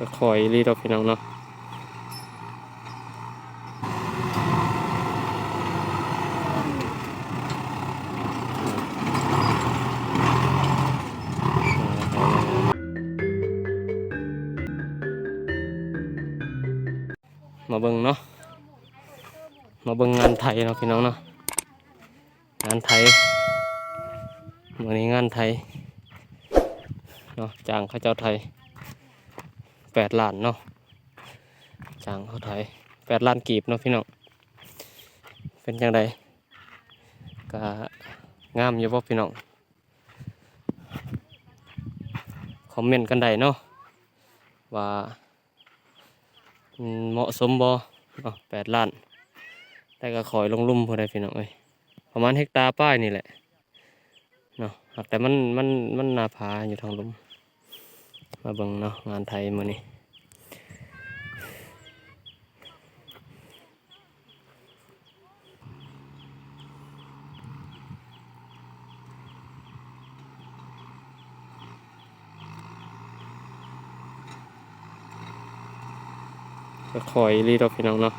ກໍຄ່ອຍອີ່ຫຼີດອກພີ່ນ້ອງເນາະ. ມາເບິ່ງເນາະ ມາເບິ່ງງານໄຖເນາະພີ່ນ້ອງເນາະ. ງານໄຖ ມື້ນີ້ງານໄຖເນາະ ຈ້າງເຂົາເຈົ້າໄຖແປດລ້ານເນາະ ຈ້າງເຂົາໄຖແປດລ້ານກີບເນາະພີ່ນ້ອງ. ເປັນຈັ່ງໃດ ກະງາມຢູ່ບໍ່ພີ່ນ້ອງ? ຄອມເມັນກັນໄດ້ເນາະ ວ່າ ອືມ ເໝາະສົມບໍ່ເນາະ ແປດລ້ານ ແຕ່ກໍຄ່ອຍລົງລຸ່ມພຸ້ນໃດ໋ພີ່ນ້ອງເອີຍ ປະມານເຮັກຕາປາຍນີ້ແຫຼະເນາະ. ຫາກແຕ່ມັນ ມັນ ມັນໜ້າຜາຢູ່ທາງລຸ່ມ. ມາເບິ່ງເນາະ ງານໄຖມື້ນີ້ ຄ່ອຍອີ່ຫຼີດອກພີ່ນ້ອງເນາະ.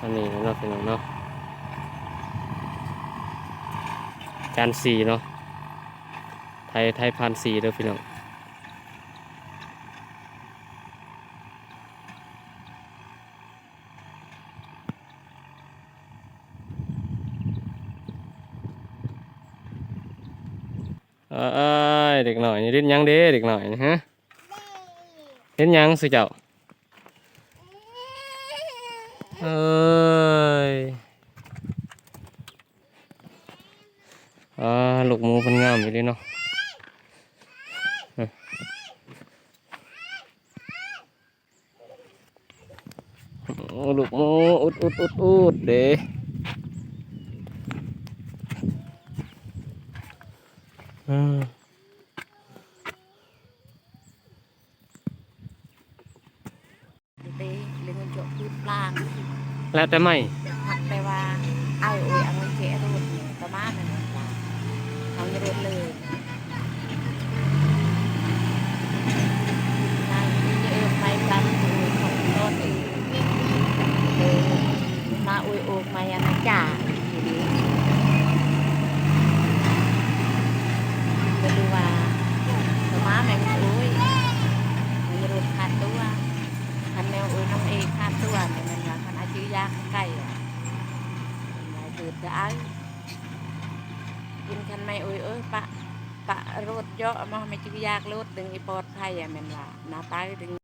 ອັນນີ້ເນາະ ພີ່ນ້ອງເນາະ ຈານສີ່ເນາະ ໄຖ ໄຖຜ່ານສີ່ເດີພີ່ນ້ອງ. ເອີຍ ເດັກນ້ອຍນີ້ຫຼິ້ນຫຍັງເດ ເດັກນ້ອຍນີ້ ຮະ ຫຼິ້ນຫຍັງຊຸເຈົ້າ? ເອີຍ ອ່າ ລູກໝູເພິ່ນງາມອີ່ຫຼີເນາະ. ໂອ້ ລູກໝູ ອຸດໆໆໆເດ້ ອືມ. ແລ້ວແຕ່ໄມ້ ຫາກແຕ່ວ່າອ້າຍໂອຍ ເອົາເງິນເຈໂລດ ປະມານນັ້ນແຫຼະ ເອົາເງິນໂລດເລີຍ. ນາງນີ້ເອີ້ນໄມ້ກັນ ໂອຍ ຂອງໂລດເອງ ເອີ ມາໂອຍໂອກມາຍັງຈາກ ເປັນວ່າ ປະມານແມ່ນໂອຍ ມີລົດຄາຕົວ ຄັນແນວໂອຍນ້ອງເອຄາຕົວ ແມ່ນວ່າ ຄັນອາ ຈື່ຢາກໄກ່ ມາເກີດຈະອາຍ ກິນຄັນໄມ້ໂອຍເອີຍ ປະ ປະໂລດເຍາະ ມາແມ່ຈື່ຢາກໂລດ ດຶງອີປອດໄພ ແມ່ນວ່າ ໜ້າຕາດຶງ